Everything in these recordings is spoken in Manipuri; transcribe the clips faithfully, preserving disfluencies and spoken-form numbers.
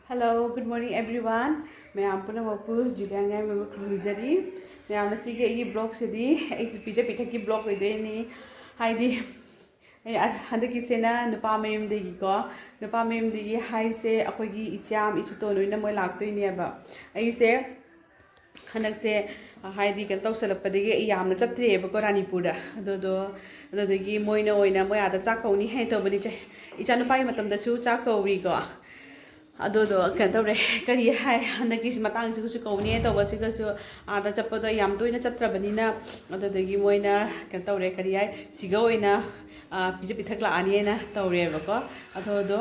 Hello, good morning everyone. ꯃꯌꯥꯝ ꯄꯨꯝꯅꯃꯛꯄꯨ ꯖꯨꯂꯤꯌꯥ ꯉꯥꯏꯃꯕꯨ ꯈꯨꯔꯨꯝꯖꯔꯤ꯫ ꯃꯌꯥꯝ, ꯉꯁꯤꯒꯤ ꯑꯩꯒꯤ ꯕ꯭ꯂꯣꯒꯁꯤꯗꯤ ꯑꯩꯁꯨ ꯄꯤꯖ ꯄꯤꯊꯛꯀꯤ ꯕ꯭ꯂꯣꯒ ꯑꯣꯏꯗꯣꯏꯅꯤ꯫ ꯍꯥꯏꯗꯤ ꯑꯩ ꯍꯟꯗꯛꯀꯤꯁꯤꯅ ꯅꯨꯄꯥ ꯃꯌꯨꯝꯗꯒꯤꯀꯣ, ꯅꯨꯄꯥ ꯃꯌꯨꯝꯗꯒꯤ ꯍꯥꯏꯁꯦ ꯑꯩꯈꯣꯏꯒꯤ ꯏꯆꯥꯝ ꯏꯆꯤꯇꯣꯟ ꯂꯣꯏꯅ ꯃꯣꯏ ꯂꯥꯛꯇꯣꯏꯅꯦꯕ꯫ ꯑꯩꯁꯦ ꯍꯟꯗꯛꯁꯦ ꯍꯥꯏꯗꯤ ꯀꯩꯅꯣ ꯇꯧꯁꯜꯂꯛꯄꯗꯒꯤ ꯑꯩ ꯌꯥꯝꯅ ꯆꯠꯇ꯭ꯔꯦꯕꯀꯣ ꯔꯥꯅꯤꯄꯨꯔꯗ꯫ ꯑꯗꯨꯗꯣ ꯑꯗꯨꯗꯒꯤ ꯃꯣꯏꯅ ꯑꯣꯏꯅ ꯃꯣꯏ ꯑꯥꯗ ꯆꯥꯛ ꯀꯧꯅꯤ ꯍꯥꯏꯅ ꯇꯧꯕꯅꯤ꯫ ꯏꯆꯥ, ꯏꯆꯥꯅꯨꯄꯥꯒꯤ ꯃꯇꯝꯗꯁꯨ ꯆꯥꯛ ꯀꯧꯔꯤꯀꯣ꯫ ꯑꯗꯨꯗꯣ ꯀꯩꯅꯣ ꯇꯧꯔꯦ, ꯀꯔꯤ ꯍꯥꯏ, ꯍꯟꯗꯛꯀꯤ ꯃꯇꯥꯡꯁꯤꯒꯁꯨ ꯀꯧꯅꯤ ꯍꯥꯏꯅ ꯇꯧꯕꯁꯤꯒꯁꯨ ꯑꯥꯗ ꯆꯠꯄꯗꯣ ꯌꯥꯝ ꯇꯣꯏꯅ ꯆꯠꯇ꯭ꯔꯕꯅꯤꯅ꯫ ꯑꯗꯨꯗꯒꯤ ꯃꯣꯏꯅ ꯀꯩꯅꯣ ꯇꯧꯔꯦ, ꯀꯔꯤ ꯍꯥꯏ, ꯁꯤꯒ ꯑꯣꯏꯅ ꯄꯤꯖ ꯄꯤꯊꯛ ꯂꯥꯛꯑꯅꯤ ꯍꯥꯏꯅ ꯇꯧꯔꯦꯕꯀꯣ꯫ ꯑꯗꯣ ꯑꯗꯣ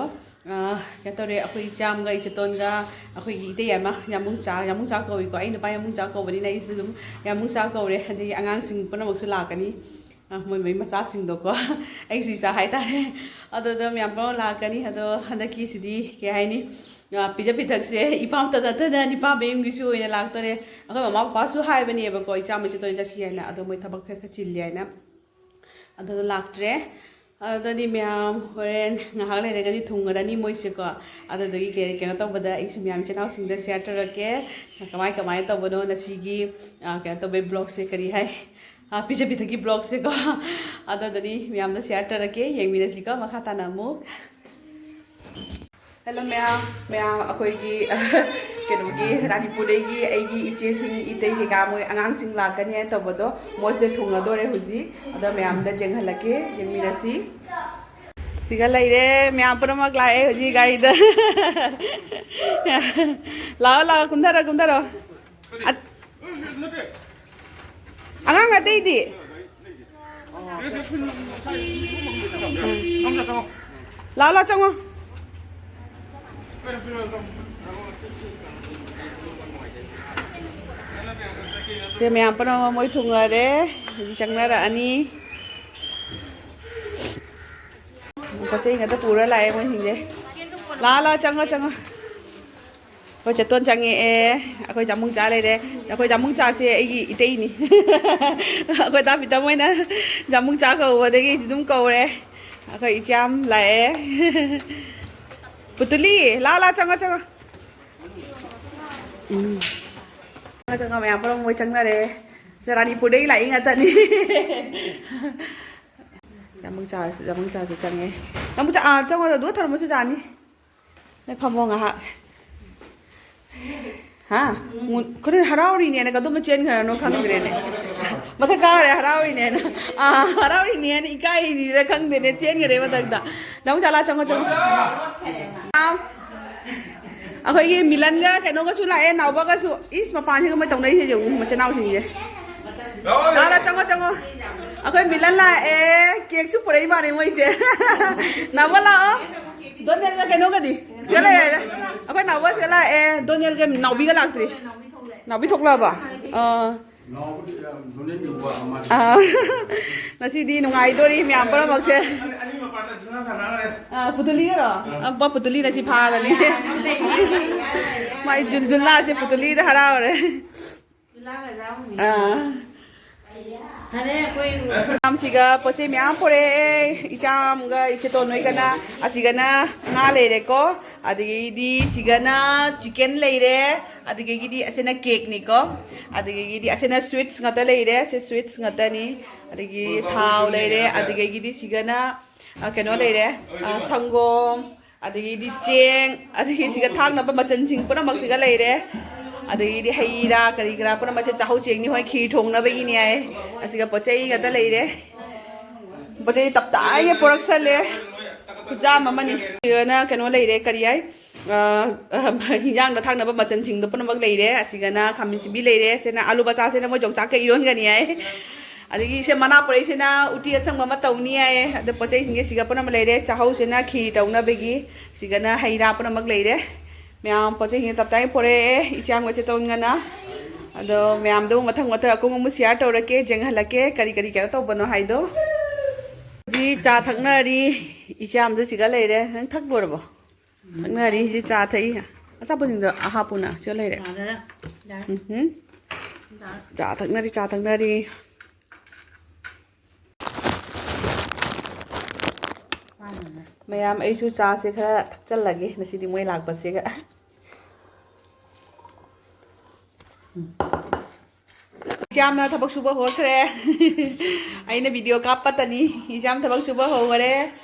ꯀꯩꯅꯣ ꯇꯧꯔꯦ, ꯑꯩꯈꯣꯏ ꯏꯆꯥꯝꯒ ꯏꯆꯦꯇꯣꯟꯒ ꯑꯩꯈꯣꯏꯒꯤ ꯏꯇꯩ ꯑꯃ, ꯌꯥꯝꯕꯨꯡꯆꯥ, ꯌꯥꯝꯕꯨꯡꯆꯥ ꯀꯧꯏꯀꯣ꯫ ꯑꯩ ꯅꯨꯄꯥ ꯌꯥꯝꯕꯨꯡꯆꯥ ꯀꯧꯕꯅꯤꯅ ꯑꯩꯁꯨ ꯑꯗꯨꯝ ꯌꯥꯝꯕꯨꯡꯆꯥ ꯀꯧꯔꯦ꯫ ꯑꯗꯒꯤ ꯑꯉꯥꯡꯁꯤꯡ ꯄꯨꯝꯅꯃꯛꯁꯨ ꯂꯥꯛꯀꯅꯤ, ꯃꯣꯏ ꯃꯣꯏ ꯃꯆꯥꯁꯤꯡꯗꯣꯀꯣ꯫ ꯑꯩꯁꯨ ꯏꯆꯥ ꯍꯥꯏꯇꯥꯔꯦ꯫ ꯑꯗꯨꯗꯣ ꯃꯌꯥꯝ ꯄꯨꯝꯅꯃꯛ ꯂꯥꯛꯀꯅꯤ꯫ ꯑꯗꯣ ꯍꯟꯗꯛꯀꯤꯁꯤꯗꯤ ꯀꯩ ꯍꯥꯏꯅꯤ, ꯄꯤꯖ ꯄꯤꯊꯛꯁꯦ ꯏꯄꯥꯝꯇ ꯅꯠꯇꯅ ꯅꯤꯄꯥ ꯃꯌꯨꯝꯒꯤꯁꯨ ꯑꯣꯏꯅ ꯂꯥꯛꯇꯣꯔꯦ꯫ ꯑꯩꯈꯣꯏ ꯃꯃꯥ ꯄꯄꯥꯁꯨ ꯍꯥꯏꯕꯅꯦꯕꯀꯣ, ꯏꯆꯥ ꯃꯆꯦꯇꯣꯟ ꯆꯠꯁꯤ ꯍꯥꯏꯅ, ꯑꯗꯣ ꯃꯣꯏ ꯊꯕꯛ ꯈꯔ ꯈꯔ ꯆꯤꯜꯂꯤ ꯍꯥꯏꯅ꯫ ꯑꯗꯨꯅ ꯂꯥꯛꯇ꯭ꯔꯦ꯫ ꯑꯗꯨꯗꯤ ꯃꯌꯥꯝ ꯍꯣꯔꯦꯟ ꯉꯥꯏꯍꯥꯛ ꯂꯩꯔꯒꯗꯤ ꯊꯨꯡꯉꯔꯅꯤ ꯃꯣꯏꯁꯦꯀꯣ꯫ ꯑꯗꯨꯗꯒꯤ ꯀꯩ-, ꯀꯩꯅꯣ ꯇꯧꯕꯗ ꯑꯩꯁꯨ ꯃꯌꯥꯝ ꯏꯆꯤꯟ ꯏꯅꯥꯎꯁꯤꯡꯗ ꯁꯤꯌꯔ ꯇꯧꯔꯛꯀꯦ, ꯀꯃꯥꯏ ꯀꯃꯥꯏꯅ ꯇꯧꯕꯅꯣ ꯉꯁꯤꯒꯤ, ꯑ, ꯀꯩꯅꯣ ꯇꯧꯕꯩ ꯕ꯭ꯂꯣꯒꯁꯦ, ꯀꯔꯤ ꯍꯥꯏ, ꯑ, ꯄꯤꯖ ꯄꯤꯊꯛꯀꯤ ꯕ꯭ꯂꯣꯒꯁꯦꯀꯣ꯫ ꯑꯗꯨꯗꯅꯤ ꯃꯌꯥꯝꯗ ꯁꯤꯌꯔ ꯇꯧꯔꯛꯀꯦ, ꯌꯦꯡꯃꯤꯟꯅꯁꯤꯀꯣ ꯃꯈꯥ ꯇꯥꯅ ꯑꯃꯨꯛ꯫ ꯍꯦꯜꯂꯣ ꯃꯌꯥꯝ, ꯃꯌꯥꯝ ꯑꯩꯈꯣꯏꯒꯤ ꯀꯩꯅꯣꯒꯤ ꯔꯥꯅꯤꯄꯨꯔꯗꯒꯤ ꯑꯩꯒꯤ ꯏꯆꯦꯁꯤꯡ, ꯏꯇꯩ ꯀꯩꯀꯥ, ꯃꯣꯏ ꯑꯉꯥꯡꯁꯤꯡ ꯂꯥꯛꯀꯅꯤ ꯍꯥꯏꯅ ꯇꯧꯕꯗꯣ, ꯃꯣꯏꯁꯦ ꯊꯨꯡꯉꯗꯣꯔꯦ ꯍꯧꯖꯤꯛ꯫ ꯑꯗꯣ ꯃꯌꯥꯝꯗ ꯌꯦꯡꯍꯜꯂꯛꯀꯦ, ꯌꯦꯡꯃꯤꯟꯅꯁꯤ꯫ ꯁꯤꯒ ꯂꯩꯔꯦ, ꯃꯌꯥꯝ ꯄꯨꯝꯅꯃꯛ ꯂꯥꯛꯑꯦ ꯍꯧꯖꯤꯛ ꯒꯥꯔꯤꯗ꯫ ꯂꯥꯛꯑꯣ, ꯂꯥꯛꯑꯣ, ꯀꯨꯝꯊꯔꯣ, ꯀꯨꯝꯊꯔꯣ꯫ ꯑꯠ-, ꯑꯉꯥꯡ ꯑꯇꯩꯗꯤ? ꯂꯥꯛꯑꯣ, ꯂꯥꯛꯑꯣ, ꯆꯪꯉꯣ꯫ ꯁꯦ, ꯃꯌꯥꯝ ꯄꯨꯝꯅꯃꯛ ꯃꯣꯏ ꯊꯨꯡꯉꯔꯦ꯫ ꯍꯧꯖꯤꯛ ꯆꯪꯅꯔꯛꯑꯅꯤ꯫ ꯄꯣꯠ ꯆꯩ ꯉꯥꯛꯇ ꯄꯨꯔ ꯂꯥꯛꯑꯦ ꯃꯣꯏꯁꯤꯡꯁꯦ꯫ ꯂꯥꯛꯑꯣ, ꯂꯥꯛꯑꯣ, ꯆꯪꯉꯣ, ꯆꯪꯉꯣ꯫ ꯑꯩꯈꯣꯏ ꯆꯦꯇꯣꯟ ꯆꯪꯉꯛꯑꯦ꯫ ꯑꯩꯈꯣꯏ ꯖꯥꯃꯨꯡ ꯆꯥ ꯂꯩꯔꯦ꯫ ꯑꯩꯈꯣꯏ ꯖꯥꯃꯨꯡ ꯆꯥꯁꯦ ꯑꯩꯒꯤ ꯏꯇꯩꯅꯤ꯫ ꯑꯩꯈꯣꯏ ꯗꯥ ꯄꯤꯇꯝ ꯍꯣꯏꯅ ꯖꯥꯃꯨꯡ ꯆꯥ ꯀꯧꯕꯗꯒꯤ ꯑꯩꯗꯤ ꯑꯗꯨꯝ ꯀꯧꯔꯦ꯫ ꯑꯩꯈꯣꯏ ꯏꯆꯥꯝ ꯂꯥꯛꯑꯦ꯫ ꯄꯨꯇꯨꯂꯤ, ꯂꯥ, ꯂꯥ, ꯆꯪꯉꯣ, ꯆꯪꯉꯣ꯫ ꯎꯝ꯫ ꯆꯪꯉ ꯃꯌꯥꯝ ꯄꯨꯝꯅꯃꯛ ꯃꯣꯏ ꯆꯪꯅꯔꯦ꯫ ꯔꯥꯅꯤꯄꯨꯔꯗꯒꯤ ꯂꯥꯛꯏ ꯉꯥꯛꯇꯅꯤ꯫ ꯌꯥꯝꯕꯨꯡ ꯆꯥ, ꯌꯥꯝꯕꯨꯡ ꯆꯥꯁꯨ ꯆꯪꯉꯦ꯫ ꯌꯥꯝꯕꯨꯡ ꯆꯥ, ꯑꯥ, ꯆꯪꯉꯣ, ꯑꯗꯨ ꯊꯝꯃꯁꯨ ꯌꯥꯅꯤ꯫ ꯅꯣꯏ ꯐꯝꯃꯣ ꯉꯥꯏꯍꯥꯛ꯫ ꯍꯥ? ꯃꯨꯟ-, ꯈꯔ ꯍꯔꯥꯎꯔꯤꯅꯦꯅ ꯀꯗꯣꯝꯗ ꯆꯦꯟꯈ꯭ꯔꯅꯣ ꯈꯪꯗ꯭ꯔꯦꯅꯦ꯫ ꯃꯊꯛ ꯀꯥꯈ꯭ꯔꯦ ꯍꯔꯥꯎꯔꯤꯅꯦꯅ꯫ ꯑꯥ, ꯍꯔꯥꯎꯔꯤꯅꯦꯅ ꯏꯀꯥꯏꯔꯤꯔ ꯈꯪꯗꯦꯅꯦ, ꯆꯦꯟꯈ꯭ꯔꯦ ꯃꯊꯛꯇ꯫ ꯅꯥꯎꯆꯥ ꯂꯥ ꯆꯪꯉꯣ, ꯆꯪꯉꯣ꯫ ꯑꯥ꯫ ꯑꯩꯈꯣꯏꯒꯤ ꯃꯤꯂꯟꯒ ꯀꯩꯅꯣꯒꯁꯨ ꯂꯥꯛꯑꯦ, ꯅꯥꯎꯕꯒꯁꯨ꯫ ꯏꯁ, ꯃꯄꯥꯟꯁꯤꯒ ꯃꯣꯏ ꯇꯧꯅꯩꯁꯦ ꯌꯦꯡꯉꯨ, ꯃꯆꯤꯟ ꯃꯅꯥꯎꯁꯤꯡꯁꯦ꯫ ꯂꯥꯛꯑꯣ, ꯂꯥꯛꯑꯣ, ꯆꯪꯉꯣ, ꯆꯪꯉꯣ꯫ ꯑꯩꯈꯣꯏ ꯃꯤꯂꯟ ꯂꯥꯛꯑꯦ, ꯀꯦꯛꯁꯨ ꯄꯨꯔꯛꯏ ꯃꯥꯜꯂꯦ ꯃꯣꯏꯁꯦ꯫ ꯅꯥꯎꯕ ꯂꯥꯛꯑꯣ꯫ ꯗꯣꯅꯦꯜꯒ ꯀꯩꯅꯣꯒꯗꯤ ꯁꯤꯗ ꯂꯩꯔꯦ꯫ ꯑꯩꯈꯣꯏ ꯅꯥꯎꯕ ꯁꯤꯗ ꯂꯥꯛꯑꯦ, ꯗꯣꯅꯦꯜꯒ ꯅꯥꯎꯕꯤꯒ ꯂꯥꯛꯇ꯭ꯔꯤ꯫ ꯅꯥꯎꯕꯤ ꯊꯣꯛꯂꯛꯑꯕ? ꯑꯥ꯫ ꯑꯥ꯫ ꯉꯁꯤꯗꯤ ꯅꯨꯡꯉꯥꯏꯗꯣꯔꯤ ꯃꯌꯥꯝ ꯄꯨꯝꯅꯃꯛꯁꯦ꯫ ꯑꯥ, ꯄꯨꯇꯨꯂꯤꯒꯔꯣ? ꯑꯥ, ꯄꯨꯇꯨꯂꯤꯅ ꯁꯤ ꯐꯥꯔꯅꯤ꯫ May June-, ꯖꯨꯟꯂꯥꯁꯦ ꯄꯨꯇꯨꯂꯤꯗ ꯍꯔꯥꯎꯔꯦ꯫ ꯑꯥ꯫ ꯃꯌꯥꯝꯁꯤꯒ ꯄꯣꯠ ꯆꯩ ꯃꯌꯥꯝ ꯄꯨꯔꯛꯑꯦ꯫ ꯏꯆꯥꯝꯒ ꯏꯆꯦꯇꯣꯟ ꯍꯣꯏꯒꯅ꯫ ꯑꯁꯤꯒꯅ ꯉꯥ ꯂꯩꯔꯦꯀꯣ꯫ ꯑꯗꯒꯤꯗꯤ ꯁꯤꯒꯅ ꯆꯤꯀꯟ ꯂꯩꯔꯦ꯫ ꯑꯗꯨꯗꯒꯤꯗꯤ ꯑꯁꯤꯅ ꯀꯦꯛꯅꯤꯀꯣ꯫ ꯑꯗꯨꯗꯒꯤꯗꯤ ꯑꯁꯤꯅ ꯁ꯭ꯋꯤꯠꯁ ꯉꯥꯛꯇ ꯂꯩꯔꯦ꯫ ꯁꯤ ꯁ꯭ꯋꯤꯠꯁ ꯉꯥꯛꯇꯅꯤ꯫ ꯑꯗꯒꯤ ꯊꯥꯎ ꯂꯩꯔꯦ꯫ ꯑꯗꯨꯗꯒꯤꯗꯤ ꯁꯤꯒꯅ, ꯑ, ꯀꯩꯅꯣ ꯂꯩꯔꯦ꯫ ꯑ, ꯁꯪꯒꯣꯝ, ꯑꯗꯒꯤꯗꯤ ꯆꯦꯡ, ꯑꯗꯒꯤ ꯁꯤꯒ ꯊꯥꯛꯅꯕ ꯃꯆꯜꯁꯤꯡ ꯄꯨꯝꯅꯃꯛꯁꯤꯒ ꯂꯩꯔꯦ꯫ ꯑꯗꯒꯤꯗꯤ ꯍꯩ ꯔꯥ ꯀꯔꯤ ꯀꯔꯥ ꯄꯨꯝꯅꯃꯛꯁꯦ ꯆꯥꯛꯍꯧ ꯆꯦꯡꯅꯤ ꯍꯣꯏ ꯈꯤꯔ ꯊꯣꯡꯅꯕꯒꯤꯅꯤ ꯍꯥꯏ꯫ ꯑꯁꯤꯒ ꯄꯣꯠ ꯆꯩ ꯉꯥꯛꯇ ꯂꯩꯔꯦ꯫ ꯄꯣꯠ ꯆꯩ ꯇꯞ ꯇꯥꯏꯒꯩ ꯄꯨꯔꯛꯁꯜꯂꯦ꯫ ꯈꯨꯠꯆꯥꯝ ꯑꯃꯅꯤ꯫ ꯁꯤꯗꯅ ꯀꯩꯅꯣ ꯂꯩꯔꯦ, ꯀꯔꯤ ꯍꯥꯏ? ꯑ, ꯑ, ꯍꯤꯟꯖꯥꯡꯗ ꯊꯥꯛꯅꯕ ꯃꯆꯜꯁꯤꯡꯗꯣ ꯄꯨꯝꯅꯃꯛ ꯂꯩꯔꯦ꯫ ꯑꯁꯤꯒꯅ ꯈꯥꯃꯦꯟ ꯁꯤꯟꯕꯤ ꯂꯩꯔꯦ꯫ ꯁꯤꯅ ꯑꯂꯨ ꯃꯆꯥꯁꯤꯅ ꯃꯣꯏ ꯌꯣꯡꯆꯥꯛꯀ ꯏꯔꯣꯟꯒꯅꯤ ꯍꯥꯏ꯫ ꯑꯗꯒꯤ ꯁꯦ ꯃꯅꯥ ꯄꯨꯔꯛꯏꯁꯤꯅ ꯎꯇꯤ ꯑꯁꯪꯕ ꯑꯃ ꯇꯧꯅꯤ ꯍꯥꯏꯌꯦ꯫ ꯑꯗꯣ ꯄꯣꯠ ꯆꯩꯁꯤꯡꯁꯦ ꯁꯤꯒ ꯄꯨꯝꯅꯃꯛ ꯂꯩꯔꯦ꯫ ꯆꯥꯛꯍꯧꯁꯤꯅ ꯈꯤꯔ ꯇꯧꯅꯕꯒꯤ, ꯁꯤꯒꯅ ꯍꯩ ꯔꯥ ꯄꯨꯝꯅꯃꯛ ꯂꯩꯔꯦ꯫ ꯃꯌꯥꯝ ꯄꯣꯠ ꯆꯩꯁꯤꯡꯁꯦ ꯇꯞ ꯇꯥꯏ ꯄꯨꯔꯛꯑꯦ꯫ ꯏꯆꯥꯝꯒ ꯏꯆꯦꯇꯣꯟꯒꯅ꯫ ꯑꯗꯣ ꯃꯌꯥꯝꯗꯣ ꯃꯊꯪ ꯃꯊꯪ ꯑꯀꯨꯡ ꯑꯃꯨꯛ ꯁꯤꯌꯥꯔ ꯇꯧꯔꯛꯀꯦ, ꯌꯦꯡꯍꯜꯂꯛꯀꯦ, ꯀꯔꯤ ꯀꯔꯤ ꯀꯩꯅꯣ ꯇꯧꯕꯅꯣ ꯍꯥꯏꯗꯣ꯫ ꯍꯧꯖꯤꯛ ꯆꯥ ꯊꯛꯅꯔꯤ꯫ ꯏꯆꯥꯝꯗꯣ ꯁꯤꯒ ꯂꯩꯔꯦ꯫ ꯅꯪ ꯊꯛ ꯂꯣꯏꯔꯕꯣ? ꯊꯛꯅꯔꯤ꯫ ꯍꯧꯖꯤꯛ ꯆꯥ ꯊꯛꯏ꯫ ꯑꯆꯥꯄꯣꯠꯁꯤꯡꯗꯣ ꯍꯥꯞꯄꯨꯅ ꯁꯤꯗ ꯂꯩꯔꯦ꯫ ꯌꯥꯔꯦꯗ꯫ ꯌꯥꯔꯦ꯫ ꯎꯝ꯫ ꯌꯥꯔꯦ꯫ ꯆꯥ ꯊꯛꯅꯔꯤ, ꯆꯥ ꯊꯛꯅꯔꯤ꯫ ꯃꯥꯅꯅꯦ꯫ ꯃꯌꯥꯝ, ꯑꯩꯁꯨ ꯆꯥꯁꯦ ꯈꯔ ꯊꯛꯆꯜꯂꯒꯦ ꯉꯁꯤꯗꯤ ꯃꯣꯏ ꯂꯥꯛꯄꯁꯤꯒ꯫ ꯏꯆꯥꯝꯅ ꯊꯕꯛ ꯁꯨꯕ ꯍꯧꯔꯛꯈ꯭ꯔꯦ꯫ ꯑꯩꯅ ꯚꯤꯗꯤꯑꯣ ꯀꯥꯞꯄꯇꯅꯤ꯫ ꯏꯆꯥꯝ ꯊꯕꯛ ꯁꯨꯕ ꯍꯧꯈꯔꯦ꯫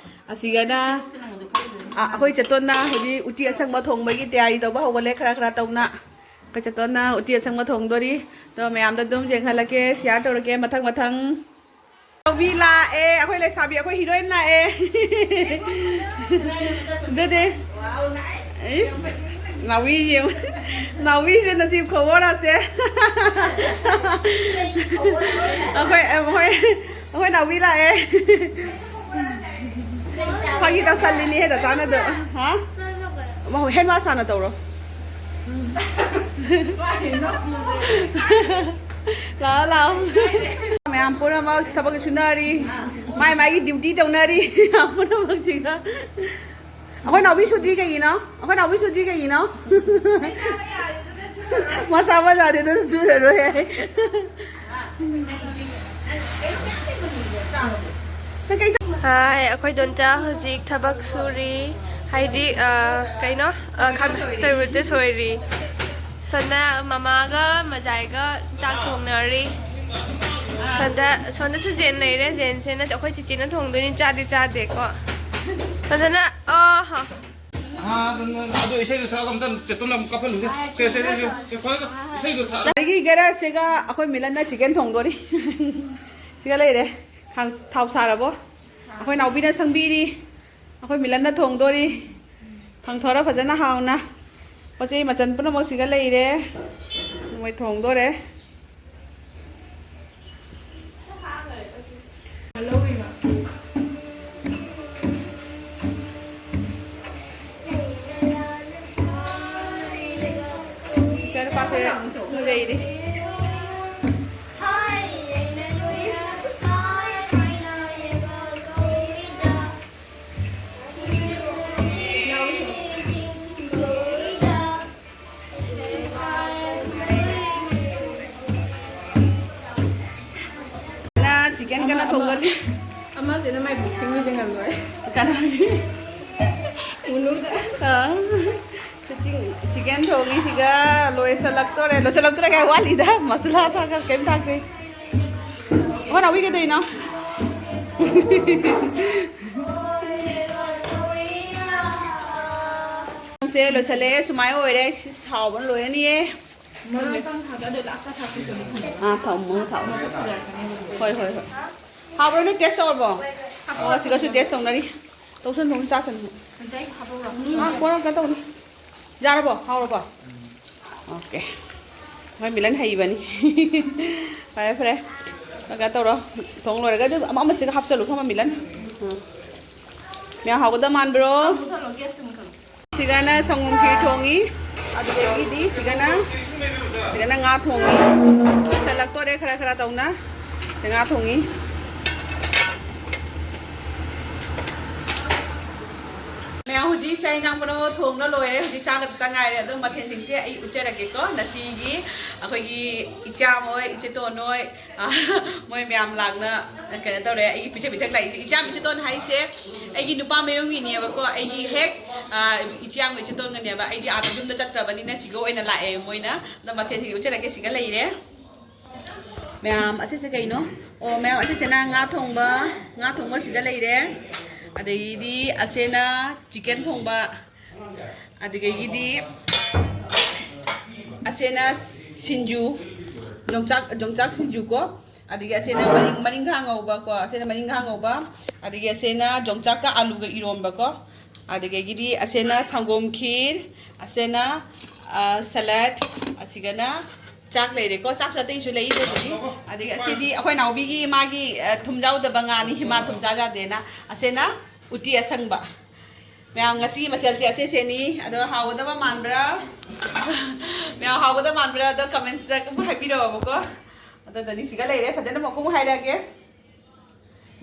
ꯑꯁꯤꯒꯅ, ꯑ, ꯑꯩꯈꯣꯏ ꯆꯦꯇꯣꯟꯅ ꯍꯧꯖꯤꯛ ꯎꯇꯤ ꯑꯁꯪꯕ ꯊꯣꯡꯕꯒꯤ ꯇꯌꯥꯔꯤ ꯇꯧꯕ ꯍꯧꯒꯠꯂꯦ, ꯈꯔ ꯈꯔ ꯇꯧꯅ꯫ ꯑꯩꯈꯣꯏ ꯆꯦꯇꯣꯟꯅ ꯎꯇꯤ ꯑꯁꯪꯕ ꯊꯣꯡꯗꯣꯔꯤ꯫ ꯑꯗꯣ ꯃꯌꯥꯝꯗ ꯑꯗꯨꯝ ꯌꯦꯡꯍꯜꯂꯛꯀꯦ, ꯁꯤꯌꯥꯔ ꯇꯧꯔꯛꯀꯦ ꯃꯊꯪ ꯃꯊꯪ꯫ ꯅꯥꯎꯕꯤ ꯂꯥꯛꯑꯦ, ꯑꯩꯈꯣꯏ ꯂꯩꯁꯥꯕꯤ, ꯑꯩꯈꯣꯏ ꯍꯤꯔꯣꯏꯟ ꯂꯥꯛꯑꯦ꯫ ꯑꯗꯨꯗꯤ, ꯏꯁ, ꯅꯥꯎꯕꯤ ꯌꯦꯡꯉꯨ꯫ ꯅꯥꯎꯕꯤꯁꯦ ꯅꯁꯤꯕ ꯈꯨꯋꯥꯔꯁꯦ꯫ ꯑꯩꯈꯣꯏ, ꯑꯩꯈꯣꯏ, ꯑꯩꯈꯣꯏ ꯅꯥꯎꯕꯤ ꯂꯥꯛꯑꯦ꯫ ꯐꯥꯒꯤ ꯇꯧꯁꯜꯂꯤꯅꯦꯍꯦ, ꯗꯥ ꯆꯥꯅꯗꯣ꯫ ꯍꯥ? ꯍꯦꯟ ꯋꯥꯁ ꯍꯥꯟꯅ ꯇꯧꯔꯣ꯫ ꯂꯥꯛꯑꯣ, ꯂꯥꯛꯑꯣ꯫ ꯃꯌꯥꯝ ꯄꯨꯝꯅꯃꯛ ꯊꯕꯛ ꯁꯨꯅꯔꯤ꯫ ꯃꯥꯏ ꯃꯥꯏꯒꯤ ꯗ꯭ꯌꯨꯇꯤ ꯇꯧꯅꯔꯤ꯫ ꯃꯌꯥꯝ ꯄꯨꯝꯅꯃꯛꯁꯤꯡꯗ꯫ ꯑꯩꯈꯣꯏ ꯅꯥꯎꯕꯤ ꯁꯨꯗ꯭ꯔꯤ ꯀꯩꯒꯤꯅꯣ? ꯑꯩꯈꯣꯏ ꯅꯥꯎꯕꯤ ꯁꯨꯗ꯭ꯔꯤ ꯀꯩꯒꯤꯅꯣ? ꯃꯥ ꯆꯥꯕ ꯌꯥꯗꯦ, ꯑꯗꯨꯅ ꯁꯨꯔꯔꯣꯏ ꯍꯥꯏ꯫ ꯀꯩꯀꯩ ꯆꯥ- ꯍꯥꯏ, ꯑꯩꯈꯣꯏ ꯗꯣꯟꯆꯥ ꯍꯧꯖꯤꯛ ꯊꯕꯛ ꯁꯨꯔꯤ꯫ ꯍꯥꯏꯗꯤ, ꯑ, ꯀꯩꯅꯣ, ꯑ, ꯈꯥꯃꯦꯟ ꯇꯔꯕꯨꯖ ꯁꯣꯏꯔꯤ꯫ ꯁꯣꯝꯗ ꯃꯃꯥꯒ ꯃꯖꯥꯏꯒ ꯆꯥꯛ ꯊꯣꯡꯅꯔꯤ꯫ ꯁꯣꯝꯗ, ꯁꯣꯝꯗꯁꯨ ꯖꯦꯟ ꯂꯩꯔꯦ꯫ ꯖꯦꯟꯁꯤꯅ ꯑꯩꯈꯣꯏ ꯆꯤꯆꯦꯅ ꯊꯣꯡꯗꯣꯏꯅꯤ, ꯆꯥꯗꯤ ꯆꯥꯗꯦꯀꯣ꯫ ꯁꯣꯝꯗꯅ, ꯑꯣ ꯍꯣ꯫ ꯑꯗꯣ ꯏꯁꯩꯗꯣ ꯁꯛꯑꯒ ꯑꯝꯇ ꯆꯦꯇꯨꯝꯅ ꯑꯃꯨꯛ ꯀꯥꯞꯍꯜꯂꯨꯁꯦ꯫ ꯁꯦ, ꯁꯦ, ꯁꯦ, ꯁꯦ, ꯁꯦ, ꯐꯔꯦ, ꯏꯁꯩꯗꯣ ꯁꯛꯑꯒ꯫ ꯑꯗꯒꯤ ꯒꯦꯔꯦꯖꯁꯤꯒ ꯑꯩꯈꯣꯏ ꯃꯤꯂꯟꯅ ꯆꯤꯀꯟ ꯊꯣꯡꯗꯣꯔꯤ꯫ ꯁꯤꯒ ꯂꯩꯔꯦ꯫ ꯈꯥꯡ-, ꯊꯥꯎ ꯁꯥꯔꯕꯣ? ꯑꯩꯈꯣꯏ ꯅꯥꯎꯕꯤꯅ ꯁꯪꯕꯤꯔꯤ꯫ ꯑꯩꯈꯣꯏ ꯃꯤꯂꯟꯅ ꯊꯣꯡꯗꯣꯔꯤ꯫ ꯊꯣꯡꯊꯣꯔ ꯐꯖꯅ ꯍꯥꯎꯅ꯫ ꯄꯣꯠ ꯆꯩ ꯃꯆꯜ ꯄꯨꯝꯅꯃꯛ ꯁꯤꯒ ꯂꯩꯔꯦ꯫ ꯃꯣꯏ ꯊꯣꯡꯗꯣꯔꯦ꯫ ꯏꯆꯥꯅꯨꯄꯥꯁꯦ ꯂꯩꯔꯤ꯫ ꯅ ꯆꯤꯀꯟ ꯀꯟꯅ ꯊꯣꯡꯒꯠꯂꯤ꯫ ꯑꯃꯁꯤꯅ ꯃꯥꯏ ꯕꯣꯛꯁꯤꯡ ꯃꯤꯁꯦ ꯉꯝꯃꯣꯏ꯫ ꯀꯅꯥꯒꯤ? ꯎꯅꯨꯗ꯫ ꯑꯥ꯫ ꯆꯤꯡ-, ꯆꯤꯀꯟ ꯊꯣꯡꯉꯤꯁꯤꯒ ꯂꯣꯏꯁꯤꯜꯂꯛꯇꯣꯔꯦ꯫ ꯂꯣꯏꯁꯤꯜꯂꯛꯇꯣꯔꯦ ꯀꯥꯏ, ꯋꯥꯠꯂꯤꯗ꯫ ꯃꯁꯂꯥ ꯊꯥꯛꯑꯒ ꯀꯩꯝ ꯊꯥꯛꯇ꯭ꯔꯤ꯫ ꯍꯣ, ꯅꯥꯎꯕꯤ ꯀꯩꯗꯧꯔꯤꯅꯣ? ꯁꯦ ꯂꯣꯏꯁꯤꯜꯂꯛꯑꯦ꯫ ꯁꯨꯃꯥꯏꯅ ꯑꯣꯏꯔꯦ꯫ ꯁꯤ ꯁꯥꯎꯕꯅ ꯂꯣꯏꯔꯅꯤꯌꯦ꯫ ꯃꯔꯣꯏ ꯃꯄꯥꯡ ꯊꯥꯛꯑꯒ ꯑꯗꯨ ꯂꯥꯁꯇ ꯊꯥꯛꯄꯤꯔꯗꯤ ꯐꯅꯤ꯫ ꯑꯥ, ꯊꯥꯎ ꯃꯔꯣꯏ ꯊꯥꯎ꯫ ꯃꯁꯛ ꯐꯖꯔꯛꯀꯅꯦꯕ ꯑꯗꯨꯗꯤ꯫ ꯍꯣꯏ, ꯍꯣꯏ, ꯍꯣꯏ꯫ ꯍꯥꯎꯕ꯭ꯔꯣ? ꯅꯣꯏ ꯇꯦꯁ ꯇꯧꯔꯕꯣ? ꯑꯣ, ꯁꯤꯒꯁꯨ ꯇꯦꯁ ꯇꯧꯅꯔꯤ꯫ ꯇꯧꯁꯟ, ꯇꯧꯁꯟ, ꯆꯥꯁꯟ꯫ ꯉꯁꯥꯏ ꯍꯥꯞꯄꯧꯔꯣ? ꯑꯥ, ꯀꯣꯟꯅ ꯀꯩꯅꯣ ꯇꯧꯅꯤ꯫ ꯌꯥꯔꯕꯣ? ꯍꯥꯎꯔꯕꯣ? ꯑꯣꯀꯦ꯫ ꯃꯣꯏ ꯃꯤꯂꯟ ꯍꯩꯕꯅꯤ꯫ ꯐꯔꯦ, ꯐꯔꯦ꯫ ꯀꯩꯅꯣ ꯇꯧꯔꯣ꯫ ꯊꯣꯡ ꯂꯣꯏꯔꯒ ꯑꯗꯨ ꯑꯃ, ꯑꯃꯁꯤꯒ ꯍꯥꯞꯆꯜꯂꯨ, ꯈꯪꯉꯕ, ꯃꯤꯂꯟ? ꯎꯝ꯫ ꯃꯌꯥꯝ ꯍꯥꯎꯒꯗꯕ ꯃꯥꯟꯕ꯭ꯔꯣ? ꯃꯨꯊꯠꯂꯣ, ꯒ꯭ꯌꯥꯁꯁꯦ ꯃꯨꯊꯠꯂꯣ꯫ ꯁꯤꯒꯅ ꯁꯪꯒꯣꯝ ꯈꯤꯔ ꯊꯣꯡꯉꯤ, ꯑꯗꯨꯗꯒꯤꯗꯤ ꯁꯤꯒꯅ, ꯁꯤꯒꯅ ꯉꯥ ꯊꯣꯡꯉꯤ꯫ ꯂꯣꯏꯁꯜꯂꯛꯇꯣꯔꯦ ꯈꯔ ꯈꯔ ꯇꯧꯅ꯫ ꯁꯤ ꯉꯥ ꯊꯣꯡꯉꯤ꯫ ꯃꯌꯥꯝ ꯍꯧꯖꯤꯛ ꯆꯥꯛ ꯏꯟꯖꯥꯡ ꯄꯨꯝꯅꯃꯛ ꯊꯣꯡꯅ ꯂꯣꯏꯔꯦ꯫ ꯍꯧꯖꯤꯛ ꯆꯥꯒꯗꯕꯇ ꯉꯥꯏꯔꯦ꯫ ꯑꯗꯣ ꯃꯊꯦꯜꯁꯤꯡꯁꯦ ꯑꯩ ꯎꯠꯆꯔꯛꯀꯦꯀꯣ꯫ ꯉꯁꯤꯒꯤ ꯑꯩꯈꯣꯏꯒꯤ ꯏꯆꯥꯃꯣꯏ, ꯏꯆꯦꯇꯣꯟꯍꯣꯏ, ꯑ, ꯃꯣꯏ ꯃꯌꯥꯝ ꯂꯥꯛꯅ ꯀꯩꯅꯣ ꯇꯧꯔꯦ꯫ ꯑꯩꯒꯤ ꯄꯤꯖ ꯄꯤꯊꯛ ꯂꯥꯛꯏꯁꯦ꯫ ꯏꯆꯥ ꯏꯆꯦꯇꯣꯟ ꯍꯥꯏꯁꯦ ꯑꯩꯒꯤ ꯅꯨꯄꯥ ꯃꯌꯨꯝꯒꯤꯅꯦꯕꯀꯣ꯫ ꯑꯩꯒꯤ ꯍꯦꯛ, ꯑ, ꯏꯆꯦ ꯌꯥꯝꯒ ꯏꯆꯦꯇꯣꯟꯒꯅꯦꯕ꯫ ꯑꯩꯗꯤ ꯑꯥꯗ ꯌꯨꯝꯗ ꯆꯠꯇ꯭ꯔꯕꯅꯤꯅ ꯁꯤꯒ ꯑꯣꯏꯅ ꯂꯥꯛꯑꯦ ꯃꯣꯏꯅ꯫ ꯑꯗꯣ ꯃꯊꯦꯜꯁꯤꯡꯁꯦ ꯎꯠꯆꯔꯛꯀꯦ꯫ ꯁꯤꯒ ꯂꯩꯔꯦ꯫ ꯃꯌꯥꯝ, ꯑꯁꯤꯁꯦ ꯀꯩꯅꯣ? ꯑꯣ, ꯃꯌꯥꯝ, ꯑꯁꯤꯁꯤꯅ ꯉꯥ ꯊꯣꯡꯕ, ꯉꯥ ꯊꯣꯡꯕ ꯁꯤꯗ ꯂꯩꯔꯦ꯫ ꯑꯗꯒꯤꯗꯤ ꯑꯁꯤꯅ ꯆꯤꯀꯟ ꯊꯣꯡꯕ, ꯑꯗꯨꯗꯒꯤꯗꯤ ꯑꯁꯤꯅ ꯁꯤꯡꯖꯨ, ꯌꯣꯡꯆꯥꯛ, ꯌꯣꯡꯆꯥꯛ ꯁꯤꯡꯖꯨ ꯀꯣ꯫ ꯑꯗꯒꯤ ꯑꯁꯤꯅ ꯃꯔꯤꯡ, ꯃꯔꯤꯡꯈꯥ ꯉꯧꯕ ꯀꯣ, ꯑꯁꯤꯅ ꯃꯔꯤꯡꯈꯥ ꯉꯧꯕ꯫ ꯑꯗꯒꯤ ꯑꯁꯤꯅ ꯌꯣꯡꯆꯥꯛꯀ ꯑꯂꯨꯒ ꯏꯔꯣꯝꯕ ꯀꯣ꯫ ꯑꯗꯨꯗꯒꯤꯗꯤ ꯑꯁꯤꯅ ꯁꯪꯒꯣꯝ ꯈꯤꯔ, ꯑꯁꯤꯅ, ꯑ, ꯁꯂꯠ, ꯑꯁꯤꯒꯅ ꯆꯥꯛ ꯂꯩꯔꯦꯀꯣ꯫ ꯆꯥꯛꯁꯨ ꯑꯇꯩꯁꯨ ꯂꯩ, ꯑꯗꯨꯕꯨꯗꯤ꯫ ꯑꯗꯒꯤ ꯑꯁꯤꯗꯤ ꯑꯩꯈꯣꯏ ꯅꯥꯎꯕꯤꯒꯤ, ꯃꯥꯒꯤ, ꯑ, ꯊꯨꯝ ꯌꯥꯎꯗꯕ ꯉꯥꯅꯤ, ꯃꯥ ꯊꯨꯝ ꯆꯥ ꯌꯥꯗꯦꯅ꯫ ꯑꯁꯤꯅ ꯎꯇꯤ ꯑꯁꯪꯕ꯫ ꯃꯌꯥꯝ, ꯉꯁꯤꯒꯤ ꯃꯊꯦꯜꯁꯦ ꯑꯁꯤꯁꯦꯅꯤ꯫ ꯑꯗꯣ ꯍꯥꯎꯒꯗꯕ ꯃꯥꯟꯕ꯭ꯔꯥ? ꯃꯌꯥꯝ, ꯍꯥꯎꯒꯗꯕ ꯃꯥꯟꯕ꯭ꯔꯥ? ꯑꯗꯣ comments ꯇ ꯑꯗꯨꯝ ꯍꯥꯏꯕꯤꯔꯛꯑꯣꯕꯀꯣ꯫ ꯑꯗꯨꯗꯅꯤ ꯁꯤꯒ ꯂꯩꯔꯦ꯫ ꯐꯖꯅ ꯑꯃꯨꯛ ꯍꯥꯏꯔꯛꯑꯒꯦ꯫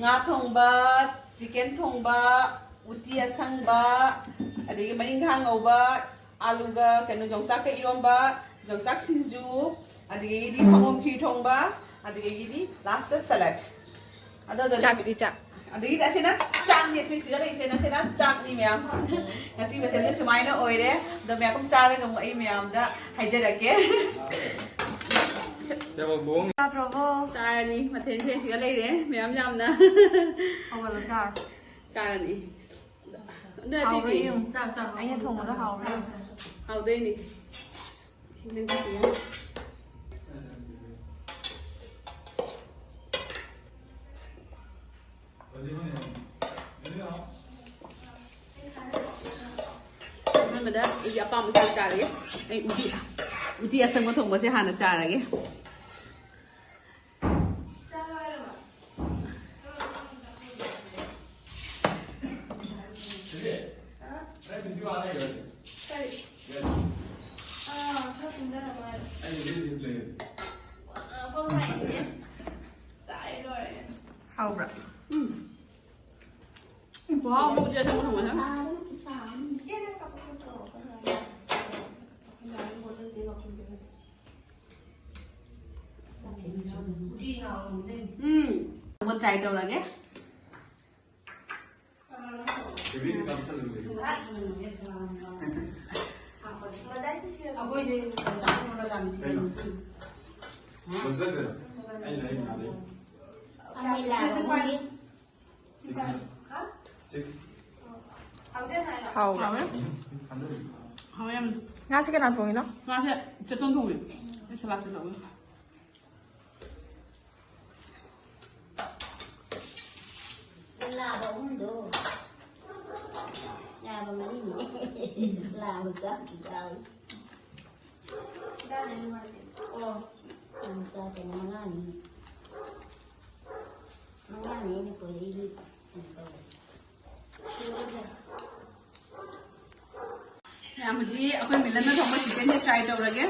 ꯉꯥ ꯊꯣꯡꯕ, ꯆꯤꯀꯟ ꯊꯣꯡꯕ, ꯎꯇꯤ ꯑꯁꯪꯕ, ꯑꯗꯒꯤ ꯃꯔꯤꯡꯈꯥ ꯉꯧꯕ, ꯑꯥꯂꯨꯒ ꯀꯩꯅꯣ, ꯌꯣꯡꯆꯥꯛꯀ ꯏꯔꯣꯝꯕ, ꯌꯣꯡꯆꯥꯛ ꯁꯤꯡꯖꯨ, ꯑꯗꯒꯤꯗꯤ ꯁꯪꯒꯣꯝ ꯈꯤꯔ ꯊꯣꯡꯕ, ꯑꯗꯒꯤꯗꯤ last ꯇ salad꯫ ꯑꯗꯣ ꯑꯗꯨꯗꯤ ꯆꯥꯛꯇꯤ ꯆꯥꯛ꯫ ꯑꯗꯒꯤꯗꯤ ꯑꯁꯤꯅ ꯆꯥꯛꯅꯤ, ꯑꯁꯤ ꯁꯤꯗ ꯂꯩꯁꯦ, ꯑꯁꯤꯅ ꯆꯥꯛꯅꯤ ꯃꯌꯥꯝ꯫ ꯉꯁꯤ ꯃꯊꯦꯜꯁꯦ ꯁꯨꯃꯥꯏꯅ ꯑꯣꯏꯔꯦ꯫ ꯑꯗꯣ ꯃꯌꯥꯝ ꯆꯥꯔꯒ ꯑꯃꯨꯛ ꯑꯩ ꯃꯌꯥꯝꯗ ꯍꯥꯏꯖꯔꯛꯀꯦ꯫ ꯆꯥꯔꯅꯤ꯫ ꯃꯊꯦꯜꯁꯦ ꯁꯤꯗ ꯂꯩꯔꯦ ꯃꯌꯥꯝ ꯌꯥꯝꯅ꯫ ꯍꯧꯒꯠꯂꯣ, ꯆꯥꯔꯣ꯫ ꯆꯥꯔꯅꯤ꯫ ꯑꯗꯨ ꯍꯥꯎꯕ꯭ꯔꯥ ꯌꯦꯡꯉꯨ꯫ ꯑꯩꯅ ꯊꯣꯡꯕꯗꯣ ꯍꯥꯎꯕ꯭ꯔꯥ ꯌꯦꯡꯉꯨ꯫ ꯍꯥꯎꯗꯣꯏꯅꯤ꯫ ꯑꯍꯥꯟꯕꯗ ꯑꯩꯒꯤ ꯑꯄꯥꯝꯕ ꯆꯥꯛ ꯆꯥꯔꯒꯦ꯫ ꯑꯩ ꯎꯇꯤ, ꯎꯇꯤ ꯑꯁꯪꯕ ꯊꯣꯡꯕꯁꯦ ꯍꯥꯟꯅ ꯆꯥꯔꯒꯦ꯫ ꯍꯥꯎꯕ꯭ꯔꯥ? ꯎꯝ꯫ ꯎꯝ, ꯈꯨꯍꯥꯎ ꯑꯃ ꯎꯇꯤ ꯑꯁꯪꯕ ꯊꯣꯡꯕꯁꯦ꯫ ꯎꯝ꯫ ꯑꯃ try ꯇꯧꯔꯒꯦ꯫ ꯍꯥꯎꯕ꯭ꯔꯥ? ꯍꯥꯎꯋꯦ꯫ ꯍꯥꯎꯋꯦ ꯌꯥꯝꯅ꯫ ꯉꯥꯁꯤ ꯀꯅꯥ ꯊꯣꯡꯉꯤꯅꯣ? ꯉꯥꯁꯦ ꯆꯦꯇꯣꯟ ꯊꯣꯡꯉꯦ꯫ ꯑꯩ ꯁꯂꯥꯠꯁꯨ ꯇꯧꯋꯦ꯫ ꯂꯥꯕ ꯑꯍꯨꯝꯗꯣ꯫ ꯂꯥꯕ ꯃꯔꯤꯅꯦ꯫ ꯂꯥꯕ ꯆꯥꯝ ꯆꯥꯎ꯫ ꯑꯣ꯫ ꯌꯥꯝ ꯆꯥꯗꯅ ꯃꯉꯥꯅꯤ꯫ ꯃꯉꯥꯅꯤ ꯑꯩꯅ ꯄꯨꯔꯛꯏꯁꯤ꯫ ꯃꯌꯥꯝ ꯍꯧꯖꯤꯛ ꯑꯩꯈꯣꯏ ꯃꯤꯂꯟꯅ ꯊꯣꯡꯕ ꯆꯤꯛꯀꯟꯁꯦ try ꯇꯧꯔꯒꯦ꯫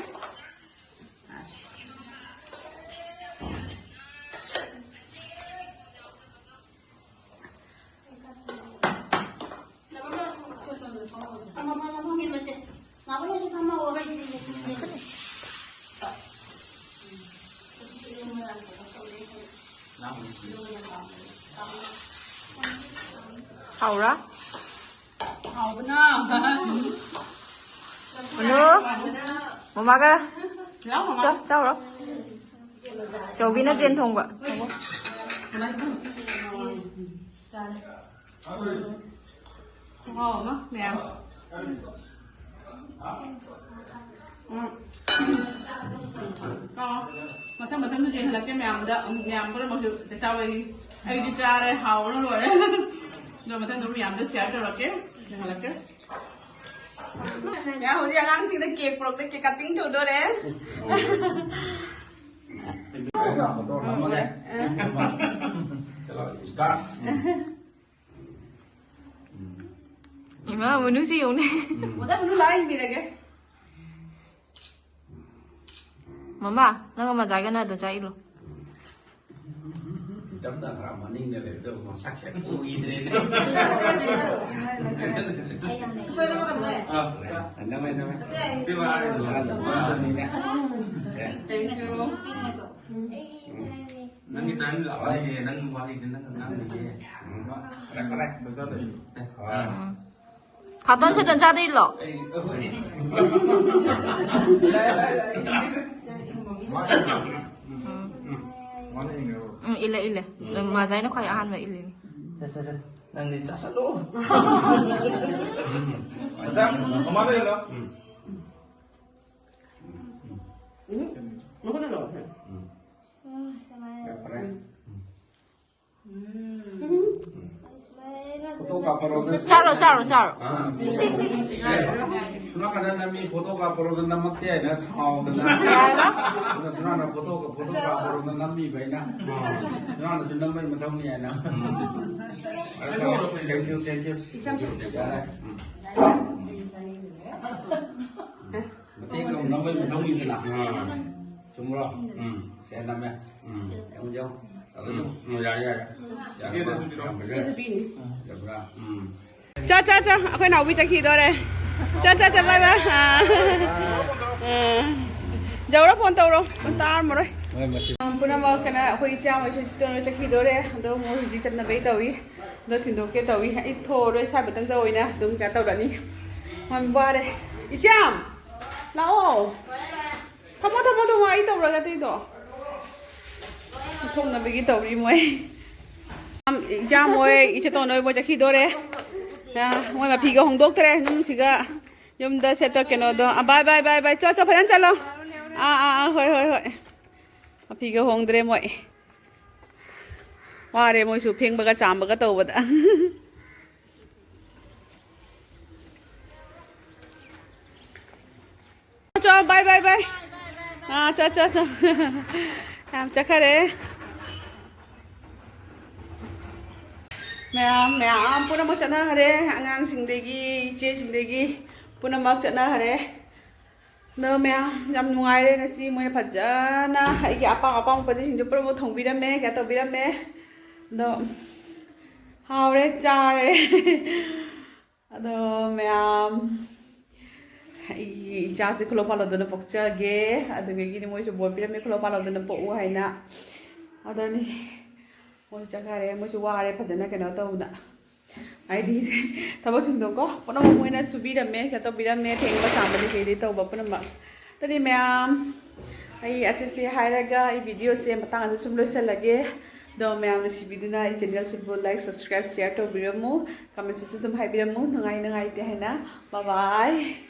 ꯍꯥꯎꯔꯥ? ꯍꯥꯎꯕꯅ꯫ ꯃꯅꯨ, ꯃꯃꯥꯒ ꯂꯥꯎ, ꯃꯃꯥ꯫ ꯆꯥ-, ꯆꯥꯎꯔꯣ꯫ ꯆꯧꯕꯤꯅ ꯌꯦꯟ ꯊꯣꯡꯕ꯫ ꯆꯥꯔꯦ꯫ ꯈꯨꯍꯥꯎ ꯑꯃ, ꯃꯌꯥꯝ꯫ ꯎꯝ꯫ ꯑꯥ, ꯃꯊꯪ ꯃꯊꯪꯁꯨ ꯌꯦꯡꯍꯜꯂꯛꯀꯦ ꯃꯌꯥꯝꯗ꯫ ꯃꯌꯥꯝ ꯄꯨꯝꯅꯃꯛꯁꯨ ꯆꯥꯛ ꯆꯥꯕꯒꯤ꯫ ꯑꯩꯗꯤ ꯆꯥꯔꯦ, ꯍꯥꯎꯕꯅ ꯂꯣꯏꯔꯦ꯫ ꯑꯗꯣ ꯃꯊꯪꯗ ꯃꯌꯥꯝꯗ share ꯇꯧꯔꯛꯀꯦ, ꯌꯦꯡꯍꯜꯂꯛꯀꯦ꯫ ꯌꯥ, ꯍꯧꯖꯤꯛ ꯑꯉꯥꯡꯁꯤꯡꯅ cake ꯄꯨꯔꯛꯇ cake cutting ꯇꯧꯗꯣꯔꯦ꯫ ꯐꯣꯇꯣ ꯅꯝꯃꯒꯦ꯫ ꯆꯠꯂꯣ, start꯫ ꯏꯃꯥ, ꯃꯅꯨꯁꯤ ꯌꯦꯡꯉꯨꯅꯦ꯫ ꯃꯊꯪ ꯃꯅꯨ ꯂꯥꯛꯑ ꯌꯦꯡꯕꯤꯔꯒꯦ꯫ ꯃꯃꯥ, ꯅꯪꯒ ꯃꯖꯥꯒꯅ ꯑꯗꯨ ꯆꯥꯏꯔꯣ꯫ ꯇꯞꯅ ꯈꯔ ꯃꯅꯤꯡꯗ ꯂꯩꯕꯗꯣ ꯃꯁꯛꯁꯦ ꯎꯈꯤꯗ꯭ꯔꯦꯅꯦ꯫ ꯑꯥ, ꯅꯝꯃꯦ, ꯅꯝꯃꯦ꯫ Thank you꯫ ꯅꯪꯒꯤ time ꯂꯥꯛꯑꯣ ꯍꯥꯏꯌꯦ, ꯅꯪ ꯋꯥꯔꯤꯗꯤ ꯅꯪ ꯉꯥꯡꯅꯤꯡꯉꯦ꯫ ꯐꯔꯦ, ꯐꯔꯦ꯫ ꯑꯥ꯫ ꯐꯥꯇꯟ ꯐꯥꯇꯟ ꯆꯥꯗ ꯏꯜꯂꯣ꯫ ꯑꯩ, ꯑꯩꯈꯣꯏ꯫ ꯎꯝ, ꯏꯜꯂꯦ, ꯏꯜꯂꯦ꯫ ꯃꯥꯖꯥꯏꯅ ꯈ꯭ꯋꯥꯏ ꯑꯍꯥꯟꯕ ꯏꯜꯂꯤꯅꯤ꯫ ꯁꯦ, ꯁꯦ, ꯁꯦ꯫ ꯅꯪꯗꯤ ꯆꯥꯁꯜꯂꯨ꯫ ꯃꯆꯥ, ꯃꯃꯥꯗ ꯏꯜꯂꯣ꯫ ꯎꯝ꯫ ꯎꯝ꯫ ꯃꯈꯨꯠꯅ ꯂꯧ, ꯁꯦ꯫ ꯎꯝ꯫ ꯐꯔꯦ꯫ ꯎꯝ꯫ ꯐꯣꯇꯣ ꯀꯥꯞꯄꯔꯣ? ꯆꯥꯔꯣ, ꯆꯥꯔꯣ, ꯆꯥꯔꯣ꯫ ꯑꯥ꯫ ꯁꯨꯅꯥ ꯈꯟꯅ ꯅꯝꯃꯤ, ꯐꯣꯇꯣ ꯀꯥꯞꯄꯔꯣꯗ ꯅꯝꯃꯛꯇꯦ ꯍꯥꯏꯅ ꯁꯥꯎꯗꯅ꯫ ꯀꯩ ꯍꯥꯏꯕ? ꯑꯗꯨꯅ ꯁꯨꯅꯥꯅ ꯐꯣꯇꯣ, ꯐꯣꯇꯣ ꯀꯥꯞꯄꯔꯣꯗ ꯅꯝꯃꯤꯕ ꯑꯩꯅ꯫ ꯁꯨꯅꯥꯅꯁꯨ ꯅꯝꯕꯩ ꯃꯊꯧꯅꯤ ꯍꯥꯏꯅ꯫ ꯎꯝ꯫ Thank you, thank you꯫ ꯌꯥꯔꯦ꯫ ꯎꯝ꯫ ꯃꯇꯦꯡ ꯑꯃ ꯅꯝꯕꯩ ꯃꯊꯧꯅꯤꯗꯅ꯫ ꯑꯥ꯫ ꯆꯨꯝꯕ꯭ꯔꯣ? ꯎꯝ꯫ ꯁꯦ, ꯅꯝꯃꯦ꯫ ꯎꯝ꯫ ꯌꯦꯡꯉꯨ, ꯌꯦꯡꯉꯨ꯫ ꯎꯝ, ꯎꯝ, ꯌꯥꯔꯦ, ꯌꯥꯔꯦ꯫ ꯌꯥꯔꯦ, ꯏꯆꯦꯗꯁꯨ ꯄꯤꯔꯛꯑꯣ꯫ ꯌꯥꯝ ꯐꯖꯔꯦ꯫ ꯏꯆꯦꯁꯨ ꯄꯤꯅꯤ꯫ ꯌꯥꯝ ꯐꯖꯔꯦ꯫ ꯎꯝ꯫ ꯆꯥ, ꯆꯥ, ꯆꯥ, ꯑꯩꯈꯣꯏ ꯅꯥꯎꯕꯤ ꯆꯠꯈꯤꯗꯣꯔꯦ꯫ ꯆꯥ, ꯆꯥ, ꯆꯥ, bye bye꯫ ꯑꯥ꯫ ꯑꯥ꯫ ꯌꯧꯔ phone ꯇꯧꯔꯣ꯫ ꯇꯥꯔꯝꯃꯔꯣꯏ꯫ ꯍꯣꯏ, ꯃꯁꯤ꯫ ꯄꯨꯝꯅꯃꯛ ꯀꯩꯅꯣ, ꯑꯩꯈꯣꯏ ꯏꯆꯥ ꯃꯩꯁꯨ ꯆꯠꯈꯤꯗꯣꯔꯦ꯫ ꯑꯗꯣ ꯃꯣꯏ ꯍꯧꯖꯤꯛ ꯆꯠꯅꯕꯩ ꯇꯧꯏ꯫ ꯑꯗꯣ ꯊꯤꯟꯗꯣꯛꯀꯦ ꯇꯧꯏ꯫ ꯑꯩ ꯊꯣꯛꯑꯔꯣꯏ, ꯁ꯭ꯋꯥꯏ ꯃꯊꯪꯗ ꯑꯣꯏꯅ ꯑꯗꯨꯝ ꯀꯩꯅꯣ ꯇꯧꯔꯅꯤ꯫ ꯌꯥꯝ ꯋꯥꯔꯦ꯫ ꯏꯆꯦꯝ! ꯂꯥꯛꯑꯣ꯫ ꯊꯝꯃꯣ, ꯊꯝꯃꯣ, ꯊꯝꯃꯣ, ꯑꯩ ꯇꯧꯔꯒꯦ ꯑꯇꯩꯗꯣ꯫ ꯊꯣꯛꯅꯕꯒꯤ ꯇꯧꯔꯤ ꯃꯣꯏ꯫ ꯏꯆꯥ ꯃꯣꯏ, ꯏꯆꯦ ꯇꯣꯟ ꯍꯣꯏ ꯃꯣꯏ ꯆꯠꯈꯤꯗꯣꯔꯦ꯫ ꯑ, ꯃꯣꯏ ꯃꯐꯤꯒ ꯍꯣꯡꯗꯣꯛꯇ꯭ꯔꯦ, ꯌꯨꯝꯁꯤꯒ ꯌꯨꯝꯗ ꯁꯦꯠꯄ ꯀꯩꯅꯣꯗꯣ꯫ ꯑ, bye, bye, bye, bye꯫ ꯆꯣ, ꯆꯣ, ꯐꯖꯅ ꯆꯠꯂꯣ꯫ ꯑꯥ, ꯑꯥ, ꯑꯥ, ꯍꯣꯏ, ꯍꯣꯏ, ꯍꯣꯏ꯫ ꯃꯐꯤꯒ ꯍꯣꯡꯗ꯭ꯔꯦ ꯃꯣꯏ꯫ ꯋꯥꯔꯦ ꯃꯣꯏꯁꯨ ꯐꯦꯡꯕꯒ ꯆꯥꯝꯕꯒ ꯇꯧꯕꯗ꯫ ꯆꯣ, bye, bye, bye꯫ ꯑꯥ, ꯆꯣ, ꯆꯣ, ꯆꯣ꯫ ꯌꯥꯝ ꯆꯠꯈꯔꯦ꯫ ꯃꯌꯥꯝ, ꯃꯌꯥꯝ ꯄꯨꯝꯅꯃꯛ ꯆꯠꯅꯈꯔꯦ꯫ ꯑꯉꯥꯡꯁꯤꯡꯗꯒꯤ, ꯏꯆꯦꯁꯤꯡꯗꯒꯤ ꯄꯨꯝꯅꯃꯛ ꯆꯠꯅꯈꯔꯦ꯫ ꯑꯗꯣ ꯃꯌꯥꯝ ꯌꯥꯝ ꯅꯨꯡꯉꯥꯏꯔꯦ ꯉꯁꯤ꯫ ꯃꯣꯏꯅ ꯐꯖꯅ ꯑꯩꯒꯤ ꯑꯄꯥꯝ ꯑꯄꯥꯝꯕ ꯄꯣꯠꯆꯩꯁꯤꯡꯗꯣ ꯄꯨꯝꯅꯃꯛ ꯊꯣꯡꯕꯤꯔꯝꯃꯦ, ꯀꯩꯅꯣ ꯇꯧꯕꯤꯔꯝꯃꯦ꯫ ꯑꯗꯣ ꯍꯥꯎꯔꯦ, ꯆꯥꯔꯦ꯫ ꯑꯗꯣ ꯃꯌꯥꯝ, ꯑꯩꯒꯤ ꯏꯆꯥꯁꯦ ꯈꯨꯂꯣ ꯄꯥꯜꯂꯣꯗꯅ ꯄꯣꯛꯆꯒꯦ꯫ ꯑꯗꯨꯗꯒꯤꯗꯤ ꯃꯣꯏꯁꯨ ꯕꯣꯔ ꯄꯤꯔꯝꯃꯦ, ꯈꯨꯂꯣ ꯄꯥꯜꯂꯣꯗꯅ ꯄꯣꯛꯎ ꯍꯥꯏꯅ꯫ ꯑꯗꯨꯅꯤ, ꯃꯣꯏꯁꯨ ꯆꯠꯈꯔꯦ, ꯃꯣꯏꯁꯨ ꯋꯥꯔꯦ ꯐꯖꯅ ꯀꯩꯅꯣ ꯇꯧꯕꯗ꯫ ꯍꯥꯏꯗꯤ ꯊꯕꯛꯁꯤꯡꯗꯣꯀꯣ ꯄꯨꯝꯅꯃꯛ ꯃꯣꯏꯅ ꯁꯨꯕꯤꯔꯝꯃꯦ, ꯀꯩꯅꯣ ꯇꯧꯕꯤꯔꯝꯃꯦ, ꯐꯦꯡꯕ ꯆꯥꯝꯕꯗꯤ ꯀꯩꯗꯤ ꯇꯧꯕ ꯄꯨꯝꯅꯃꯛ꯫ ꯑꯗꯨꯗꯤ ꯃꯌꯥꯝ, ꯑꯩ ꯑꯁꯤꯁꯦ ꯍꯥꯏꯔꯒ ꯑꯩ ꯚꯤꯗꯤꯑꯣꯁꯦ ꯃꯇꯥꯡ ꯑꯁꯤꯗ ꯁꯨꯝ ꯂꯣꯏꯁꯤꯜꯂꯒꯦ꯫ ꯑꯗꯣ ꯃꯌꯥꯝ ꯅꯨꯡꯁꯤꯕꯤꯗꯨꯅ ꯑꯩ ꯆꯦꯅꯦꯜꯁꯤꯕꯨ like, subscribe, share ꯇꯧꯕꯤꯔꯝꯃꯨ, ꯀꯃꯦꯟꯁꯤꯁꯨ ꯑꯗꯨꯝ ꯍꯥꯏꯕꯤꯔꯝꯃꯨ, ꯅꯨꯡꯉꯥꯏ ꯅꯨꯡꯉꯥꯏꯇꯦ ꯍꯥꯏꯅ꯫ Bye bye꯫